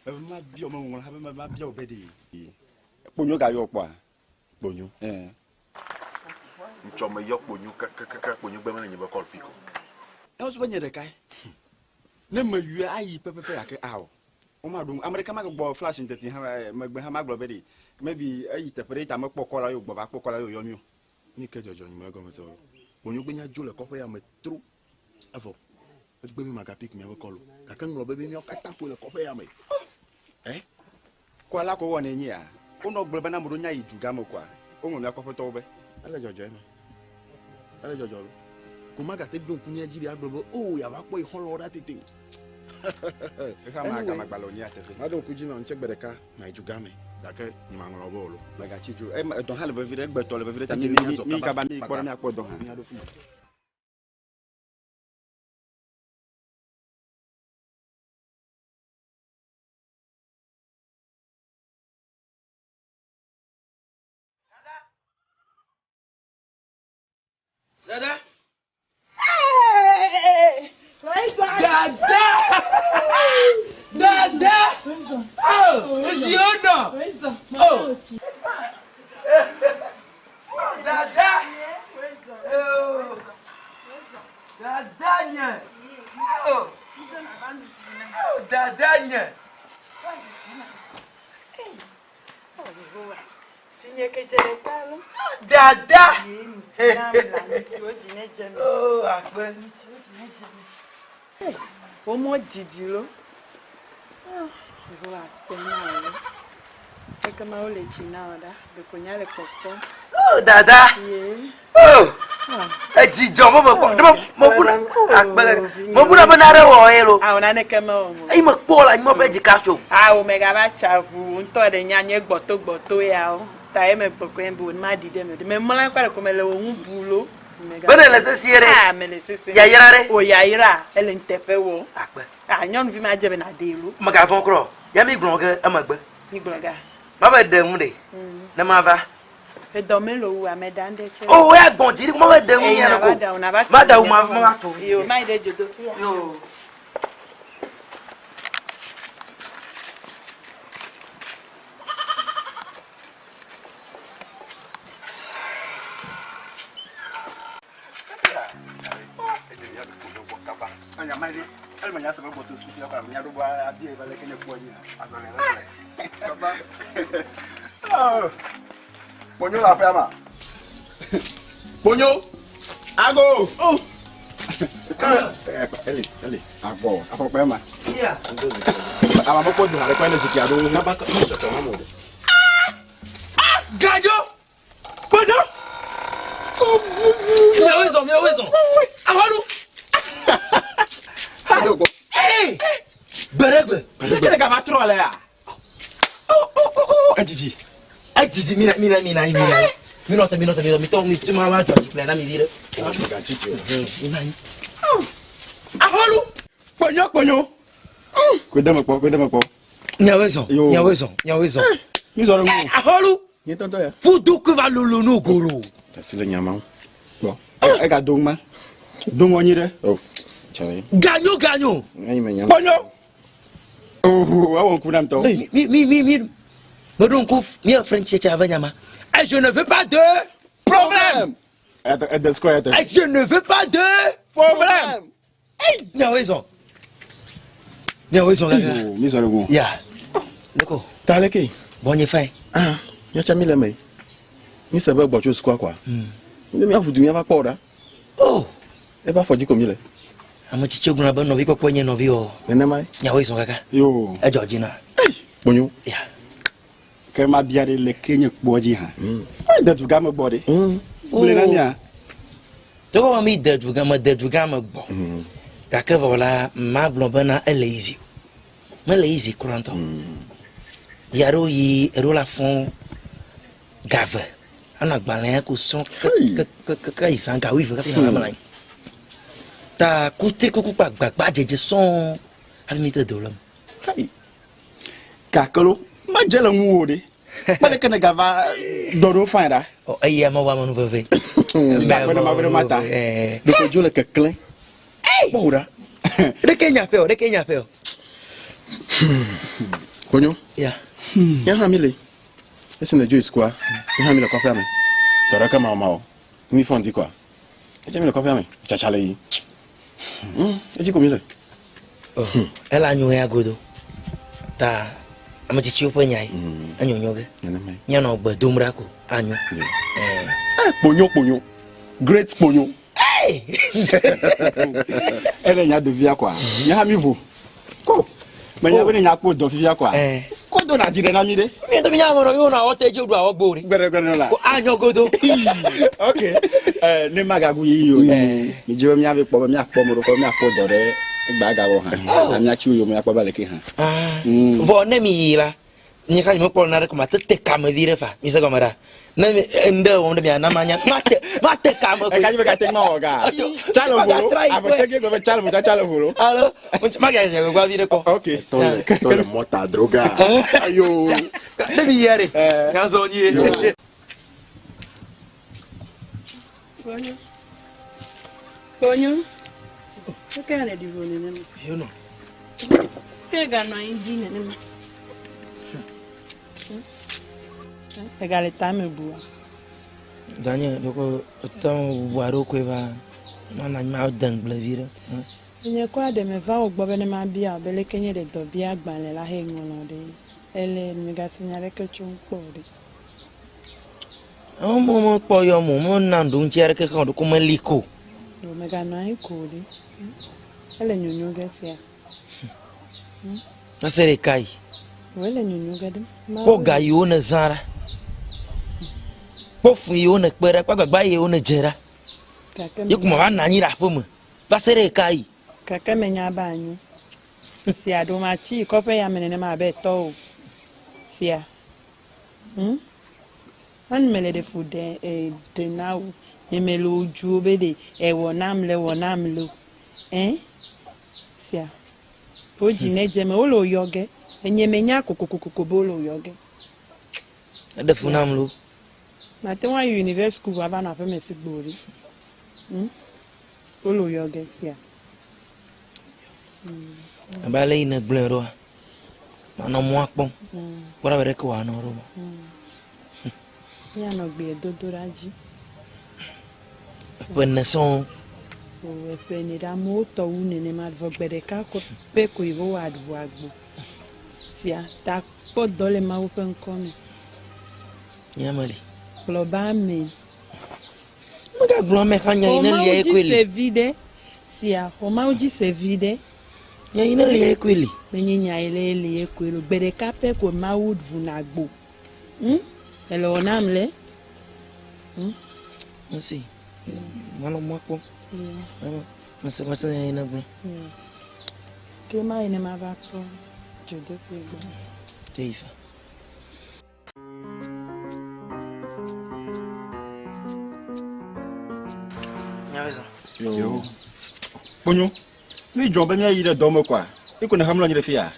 Mebe mabiɔ meŋlɔ ha be mabiɔ wò be ɖe. Kponyo gayɔ kpɔa? Kponyo. Ɛɛ. Ŋtsɔ meyɔ kponyo kakakaka kponyo gbe mele nye be call pick o. Ewɔ su be nye ɖekae. Ne meyɔe ayi pɛpɛpɛ gake ao. Womaɖo ŋu. Ame ɖeka magbɔ flash ŋteti hã megbe hã magblɔ be ɖe maybe eyi teƒe ɖe ta mekpɔ call la ye wògbɔ va kpɔ call la ye wòyɔ mí o. Ni ke dzɔdzɔ nye megɔme se o. Kponyo gbe nya dzo le kɔƒe ya me tro. Evɔ egbe mi maga pick miaƒe call o. Gake ŋlɔ be be míawo katã ƒoe le kɔƒe ya me. Eh? Kɔa la ko wɔnɛ nyi ya. Wonɔ gblɔ be na ame ɖewo nya yi dugã me koa, woŋlɔ mía kɔƒetɔwo be. Ele dzɔdzɔe me. Ele dzɔdzɔ lo. Ko magate ɖo ŋku mía dzi ɖi agblɔ be o yeava kpɔ yi xɔlɔ̃wo ɖa tete o. Xexea me agamagbalẽ wònye nyateƒe. Maɖo ŋku dzi na wò ŋtsɛ gbe ɖeka mayi dugã me gake nyemaŋlɔ be o lo. Mègatsi dzi o. Ema edɔ hã le vevi ɖe, egbetɔ le vevi ɖe ta Edze mí be míazɔ mí kaba kaba mí kpɔ ɖe míakpɔ dɔ hã. Míaɖo fi. Dada. Dada. Dada. Oh, ezi onɔ. Oh. Dada. Oh. Dada nye. Oh. Oh, dada nye. Dada. Oh, akpe. Womɔ didi lo. Yehowa akpe na wò lo. Ekema wole tsi na wò ɖa. Ɖeko nya le kpɔkpɔm. Oh, dada. Ye. Oh. Edzi dzɔ me mekpɔ. Ne mebuna akpe. Mebuna be nane wɔ ye lo. Awo naneke mewɔ mo. Eyi mekpɔ le anyimɔ ƒe dzika tso. Awo megava tsa ʋu ŋutɔ ɖe nya nye gbɔto gbɔto yawo. Ta ye megbɔ koe be maɖi ɖe eme. Memlɔ anyi kpɔ ɖeko mele wò ŋu bu lo. Be ne le sesie ɖe. Ah, mele sesie. Yayra ɖe. O yayra, ele nuteƒe wɔ. Akpe. Ah, nyɔnuvi ma dze be nàɖee lo. Mègavɔ̃ kura o. Ya mi gblɔ ge emegbe. Mi gblɔ ga. Mava ɖe ŋu ɖe. Ne mava. Edɔ mele wu ame ɖa ŋɖe tse. O ya gbɔn dzi ɖi mava ɖe ŋu ya ne ko. Ma da wu ma ma tu. Yo, ma yi ɖe dzodoƒea. Yo. Kponyo le aƒea ma. Kponyo. Ago. Oh. Eli, eli. Avɔ, afɔkpa ma. Ama mekpɔ do haɖe kɔ ne zikpuia ɖo. Gadzo. Kponyo. Miawoe zɔ, miawoe zɔ. Ahɔnu. Ee. Gbeɖegbe. Leke ɖeka va trɔ alea? Edidi. Edidi mina mina mina mina. Minɔ te minɔ te minɔ mitɔ mi ma ma dzɔ zikpuia na mi vi ɖe. Mina anyi. Ahɔnu. Kponyo kponyo. Kodeme kpɔ kodeme kpɔ. Miawoe zɔ, miawoe zɔ, miawoe zɔ. Mi zɔ ɖe ŋu. Ahɔnu. Nye tɔntɔ ya. Ƒudu ke va lolo no goro. Asi le nyama ŋu. Kpɔ. Ega do ŋma. Do ŋɔ nyi ɖe. Oh. Tsɛ. Ganyo ganyo. Eyi me nyama. Kponyo. Oh, ewɔ ŋku nam tɔ. Mi mi mi mi. Meɖo ŋku mía French tsɛ ave nyama. Et je ne veux pas de problème. Ede square ete. Et je ne veux pas de problème. Hey, miawoe zɔ. Miawoe zɔ kaka. Mi zɔ ɖe ŋu. Ya. Leko. Ta leke. Bɔ nye fain. Ah, míatsa mi le eme. Mi se be gbɔ tso sukua kɔa. Mi be míaʋu du míava kpɔ wò ɖa. Oh. Eƒe afɔ dzi ko mi le. Ame tsitsiwo gblɔna be nɔvi kpɔkpɔe nye nɔvi o. Nenemae. Miawoe zɔ kaka. Yo. Edzɔ dzi na. Kponyo. Ya. Ke mabia ɖe leke nye kpoa dzi hã. De dugã me gbɔ ɖe. Gblɔe na mía. Togbɔ be mi de dugã me de dugã me gbɔ. Gake vɔ la magblɔ bena ele easy o. Mele easy kura ŋutɔ. Ya ɖewo yi eɖewo la fɔ gave anɔ agbalẽ ko srɔ̃ keke yi zã ga wuieve hafi nɔ mlɔ anyi. Ta kutrikuku kple agbagbadzedze sɔŋ hafi mi te do le eme. Gake lo, medze le ŋuwò ɖe. Kpe ɖeke nègava ɖɔ ɖo fain ɖa. Ɔ, eya mewɔ ame nu veve. Da akpe na Mawu ɖe mata. Ɖeko dzo le keklẽ. Kpɔ wò ɖa. Ɖeke nya ƒe o, ɖeke nya ƒe o. Kponyo. Ya. Nye hã mi le. Esi nèdzo yi sukua, nye hã mi le kɔƒea me. Dɔ ɖeke mawɔmawɔ. Mi fɔ ŋdi koa? Edze mi le kɔƒea me. Tsatsa le yi. Hmm, edzi ko mi le. Oh, ele anyo ya godo. Ta ame tsitsiwo ƒe nyae. Enyo nyo ge. Míanɔ gbe dom ɖa ko anyo. Eh, kponyo kponyo. Great kponyo. Ele nya do fia koa. Nye hã mi vo. Ko. Menya be ne nya kpɔ dɔ fifia koa. Ko do na dzi ɖe na mi ɖe. Mi ŋutɔ mi nya ame nɔ mi wonɔ awɔ te dzi woɖu awɔ gbo ɖe. Gbeɖe gbeɖe la. Ko anyo godo. Ok. Eh, ne magagu yiyi o. Mi dzi be míave kpɔ be míakpɔ mo ɖo kɔ míakpɔ dɔ ɖe egbea gawɔ hã. Ah. Míatsi wo yome míakpɔ be aleke hã. Ah. Vɔ ne mi yi la, nye ka nyemekpɔ nane ko mate te kame vi ɖe fa. Mi se gɔme ɖa. Ne mi ŋɖe wɔm ɖe mia na manya mate mate kame koe. Eka dzi be gate ŋu awɔ ga. Tsalo volo. Ame tege gblɔ be tsalo volo tsalo volo. Alo maga dze gbegba vi ɖe kpɔ. Ok. Tɔle tɔle mɔta droga. Ayo. Ne mi yia ɖe. Nyazɔ nyuie. Kponyo. Kponyo. Ke le ɖi vo nenema. Yonɔ. Ke ganɔ anyi dzi nenema. Egale tame bua. Danye ɖeko tame bubu aɖewo koe va mana anyi ma de ŋugble vi ɖe. Nye kura ɖe meva wò gbɔ be ne mabia wò be leke nye ɖe dɔbiagbalẽ la he ŋlɔ ɖe ele megase nya ɖeke tso ŋu kpɔ o ɖe. Ame mekpɔ yɔm o, mena ɖoŋtsi aɖeke hã o, ɖeko meli ko. Ɖo meganɔ anyi ko o ɖe. Ele nyonyo ge sia. Va se ɖe ka yi? Wò ele nyonyo ge ɖe. Kpɔ ga yiwo nèzã ɖa. Kpɔ fu yiwo nèkpe ɖa, kpɔ agbagba yiwo nèdze ɖa. Ye ko mava nɔ anyi ɖe aƒe me. Va se ɖe ka yi? Gake menya be anyo. Sia ɖo matsi kɔƒe ya me nenema abe tɔwò sia. Hm? Enu mele ɖe fu ɖe e ɖe na wò. Nye mele wò dzuo be ɖe ewɔ nam le wɔ nam le o. Ẽ? Sia. Wò dzi ne dze eme, wole wò yɔ ge. Enye menya kokokokoko be wole wò yɔ ge. Eɖe fu nam lo. Mate ŋu ayi university school vɔ ava nɔ aƒeme si gbo ɖi. Hm? Wole wò yɔ ge sia. Abe ale yi nègblɔe ɖoa, manɔ mɔa kpɔm. Kpɔ ɖa be ɖeke wòanɔ ɖo. Míanɔ gbe dodo ɖa dzi. Ƒe ene sɔŋ. O eƒe ene ɖe amewo tɔ wu nenema vɔ gbe ɖeka ko pɛ ko Yehowa ʋu agbo sia ta kpɔ dɔ le Mawu ƒe ŋkɔ me. Nye meli. Gblɔ be amen. Megagblɔ ame xa nya yi ne lia ye koe li. Xɔ Mawu dzi se viɖe sia. Xɔ Mawu dzi se viɖe. Nya yi ne lia ye koe li. Menye nya yi ne li ye koe li. Gbe ɖeka pɛ ko Mawu ʋuna agbo. Hm? Ele wɔ nam le? Hm? Mesi. Manɔ mɔ kpɔm. Mese mese nya yi ne gblɔ. Ke ma yi ne mava kpɔ dzodoƒe gbɔ. Teyifa. Yo. Kponyo, mi dzɔ be míayi ɖe dɔ me koa? Iko ne hemlɔ anyi ɖe fiya.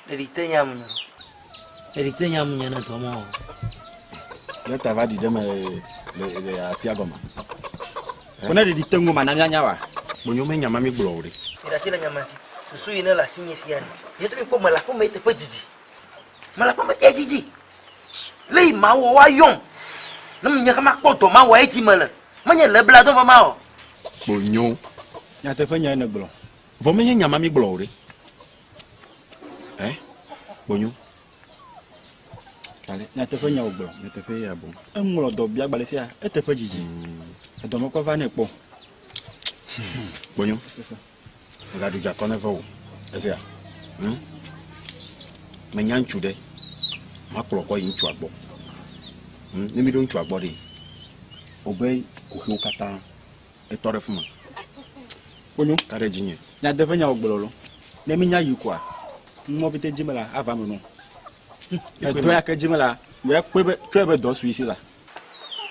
Ɖeɖi te nya munye. Ɖeɖi te nya munye ne dɔ me o. Ya ta va ɖi ɖe me le le atia gɔme. Ko ne ɖeɖi te ŋu ma na míanya wa. Kponyo menya ma mi gblɔ o ɖe. Mi ɖe asi le nya ma dzi. Susu yi ne le asinye fia ɖe. Nye to mi kpɔ mele aƒeme teƒe didi. Mele aƒeme fia didi. Le yi mawɔ woayɔm. Ne menye ke makpɔ dɔ mawɔ edzi mele. Menye le bla dɔ be mawɔ. Kponyo. Nyateƒe nyae nègblɔ. Vɔ menye nya ma mi gblɔ o ɖe. Ɛ? Kponyo. Ale nyateƒe nya wògblɔ. Nyateƒe ya boŋ. Eŋlɔ dɔ bia gbalẽ fia eteƒe dzidzi. Edɔ mekpɔ va nɛ kpɔ. Kponyo. Mègaɖu dze akɔ ne ve o. Esea? Hm? Menya ŋutsu ɖe. Makplɔ kɔ yi ŋutsua gbɔ. Hm? Ne míɖo ŋutsua gbɔ ɖe, wobe kuxiwo katã etɔ ɖe fima. Kponyo. Ka ɖe dzinye. Nyateƒe nya wògblɔ lo. Ne mínya yi koa, numɔ pete dzi mela ava me nɔ. Edɔ ya ke dzi mela, wòya kpɔe be tsɔe be dɔ sui si la.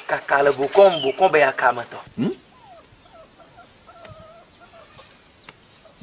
Kaka le bokɔm bokɔm be ya ka me tɔ. Hm?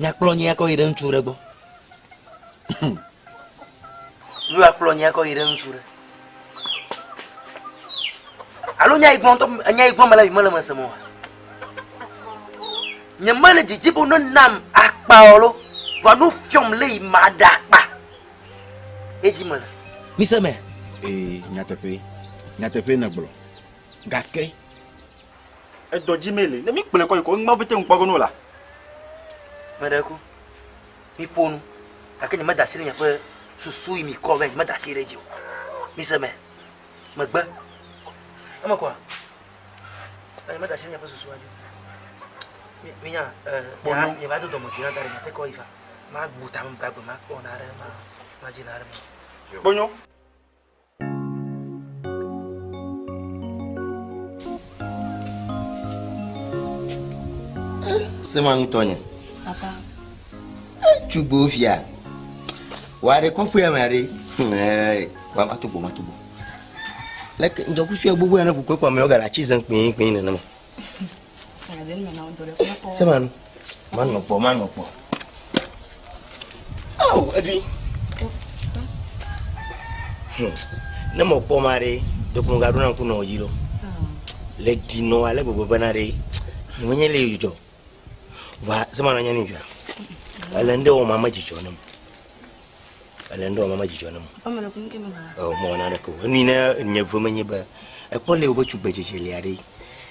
Nyakplɔ nye akɔ yi ɖe ŋutsu ɖe gbɔ. Nu akplɔ nye akɔ yi ɖe ŋutsu ɖe. Alo nya yi gblɔ ŋutɔ nya yi gblɔ mele mi mele me sem oa? Nye mele didi be ne nam akpa o lo. Vɔa no fiɔm le yi ma ɖe akpa. Edzi me le. Mi se me. Ee, nyateƒee. Nyateƒee nègblɔ. Gake. Edɔ dzi mee le. Ne mi kplɔe kɔ yi ko, ŋgba pete ŋkpɔ ge no la. Meɖe ku. Mi ƒo nu. Gake nye meda asi ɖe miaƒe susu yi mi kɔ vɛ, nye meda asi ɖe edzi o. Mi se me. Megbe. Eme kɔa? Nye meda asi ɖe miaƒe susua dzi o. Mi, mi nya, eh, nye va do dɔmedzoe na da ɖe miate kɔ yi fa. Magbu tame gbagbe makpɔ na ɖe ma, madzi na ɖe ma. Kponyo. Sema ŋutɔ nye. Papa. Tugbo fia. Wa ɖe kɔƒea me aɖe. Wa ma to gbɔ ma to gbɔ. Leke ŋdɔkusu ya gbogbo ya ne ƒu kpekpe amewo gale atsi zem kpii kpii nenema. Sema nu. Manɔ gbɔ manɔ gbɔ. Ao evi. Ne mekpɔ ma ɖe, ɖeko megaɖona ŋku nɔ dzi ɖo. Le ɖi nɔ ale gbegbe bena ɖe, nyemenye le dzidzɔ. Va sema nɔ nye nu dzɔa. Ele ŋɖe wɔm ame dzidzɔ nem. Ele ŋɖe wɔm ame dzidzɔ nem. Ɔ mɔ na ɖeke o. Enu yi ne nye ve menye be ekpɔ le wobe tugbedzedze lia ɖe.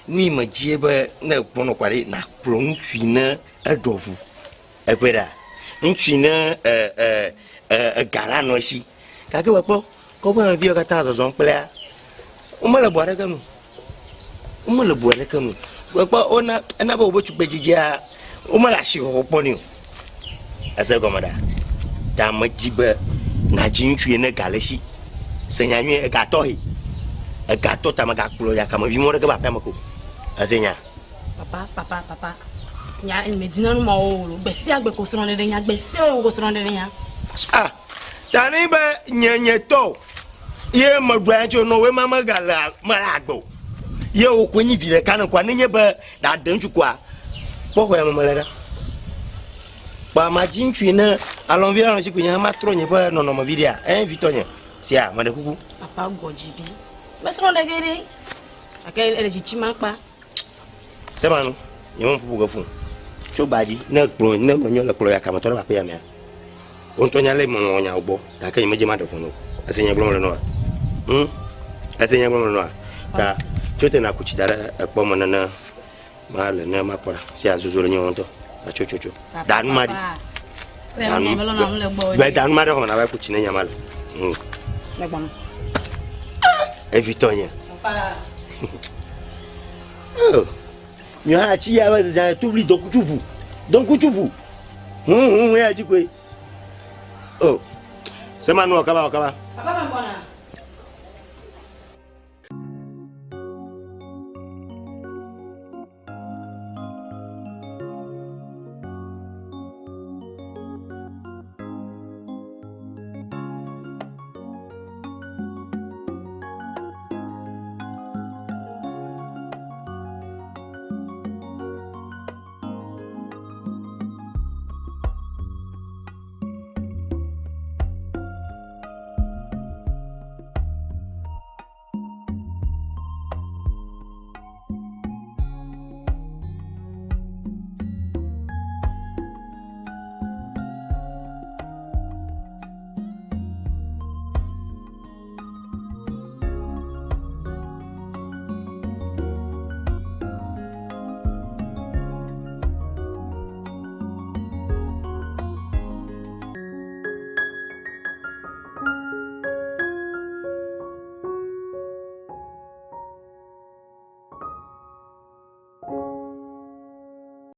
Nu yi me dzie be ne ekpɔ nɔ kɔa ɖe nakplɔ ŋutsu yi ne eɖɔ ʋu. Ekpɔe ɖa. Ŋutsu yi ne e e e ega la nɔ esi. Gake wòakpɔ kɔƒemeviwo katã zɔzɔm kplea, womele bu aɖeke nu. Womele bu aɖeke nu. Wòakpɔ wona ena be wobe tugbedzedzea womele asixɔxɔ kpɔ nɛ o. Ese gɔme ɖa. Ta medzi be nàdzi ŋutsu yi ne ga le esi. Se nya nyuie, egatɔ he. Egatɔ ta megakplɔ yakamevi mɔ ɖeke va aƒea me ko. Ese nya. Papa, papa, papa. Nya medina nu mawo o. Gbe sia gbe ko srɔ̃ɖeɖe nya, gbe sia gbe ko srɔ̃ɖeɖe nya. Ah, ta ne be nye nye tɔ o. Ye meɖua ya tso nɔwɔe ma megale mele agbe o. Ye wò koe nyi vi ɖeka ne koa nenye be ɖaɖe ŋutsu koa kpɔ xɔ ya me mele ɖa. Kpa madzi ŋutsu yi ne alɔnvi alɔn si koe nye hã matrɔ nye ƒe nɔnɔme vi ɖea. Ɛ vitɔ nye sia meɖe kuku. Papa gbɔ dzi ɖi. Mesrɔ̃ ɖe ge ɖe. Gake ele tsitsim akpa. Sema nu, nye me ƒoƒo ge fũ. Tso gba dzi, ne kplɔ, ne menyo le kplɔ yakametɔ ɖe va aƒe ya mea, wo ŋutɔ nya le melɔ̃ nyawo gbɔ, gake nye medze maɖe fũ no. Ese nye gblɔm le nɔa? Hm? Ese nye gblɔm le nɔa? Ta tso te naku tsi da ɖe ekpɔ me nene ma le ne makpɔ ɖa. Sia zozo le nye ŋutɔ. Ta tso tso tso. Da nu ma ɖi. Da nu. Gbe da nu ma ɖe xɔ na va ku tsi ne nya ma le. Hm. Evitɔ nye. Oh. Nyɔa atsi ya be zazã tuvli dɔkutsu ʋu. Dɔkutsu ʋu. Hu hu ya dzi koe. Oh. Sema nu kaba kaba. Papa ma gbɔna.